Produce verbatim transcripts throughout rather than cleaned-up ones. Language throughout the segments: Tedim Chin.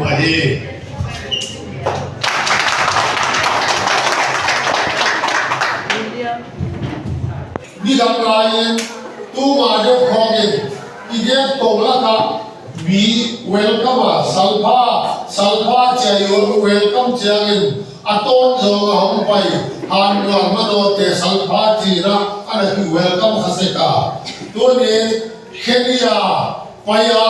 Ahi. Nidang lai-in tuma deuh khawngin i gate kong lakah mi welcome a, salpha, salpha ciah i welcome ciangin a tawn zawng a hong pai, han luang madawte salpha cina a na ki welcome kha sek a. Tunin Kenya pai a,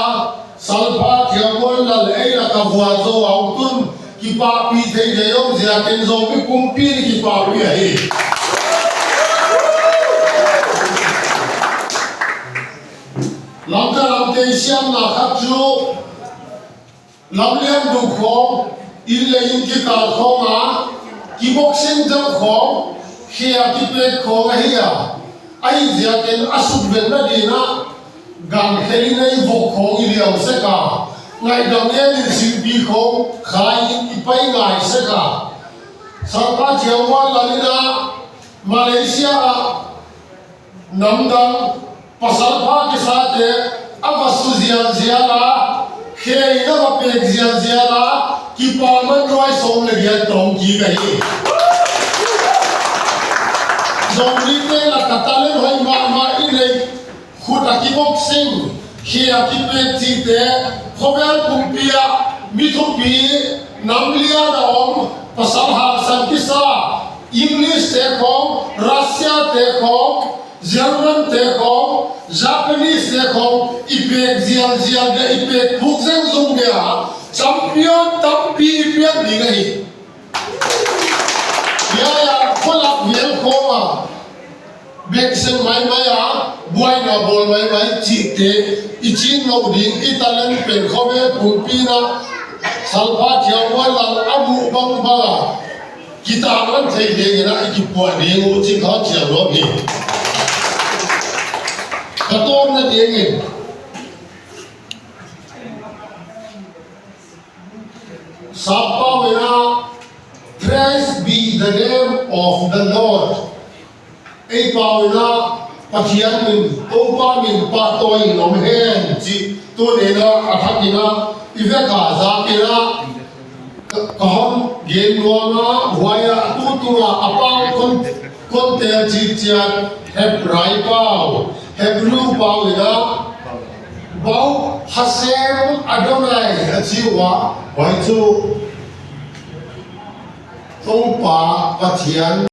salpha Thiang Muan Lal ei lak a vuan zo a hong tun kipahpih thei thei om ziakin Zomi pumpi ni kipahpih ahi. Lamka lamte i siamna khat cu lamlian duh khawng, inn le inn kikal khawng a kiboxing deuh khawng, khia kipek khawng ahi a, ahi ziakin a sukven nadinah gan khelin ei vok khawng i liau sek a, ngaihdam ngenin singpi khawng khai in i pai ngai sek a. Salpha Thiang Muan Lal in ah Malaysia ah namdang pasalpha kisate a va su zialzial a, khe in a va pek zialzial a, kipa man ruai sawm le giat tawng kik ahi. Zomite lakah talent hoih mahmah i neih, khut a kiboxing, khe a kipek cihte, khuavel pumpi ah mi thupi, nam lian a om, pasal hangsan kisa, English te khawng, Russia te khawng, German te khawng, Japanese te khawng, i pek zialzial dia, i pek phuk zengzung dia, champion tampi i piak ding ahi. Hiai-ah khualak vial khawng ah beksen maimai a, buaina bawl maimai cihte i cin loh ding, i talent pen khuavel pumpi in ah Salpha Thiang Muan Lal a muh bangbang a kitanglan thei dingin ah i kipuah ding uh cih kha ciang nuam hi. Ka tawpna dingin Sappau in ah, "Praise be the name of the Lord." Ei pau in ah, Pathian min, Topa min pahtawi in om hen cih tuni in ah a thak in ah i vek a zak in ah ka, ka hon gen nuam a, huai ah tu tung a a pau kon, kon tel cih ciat Hebrai pau, Hebru pau in ah Baruch Hashem Adonai a ci uh a, huai cu Topa Pathian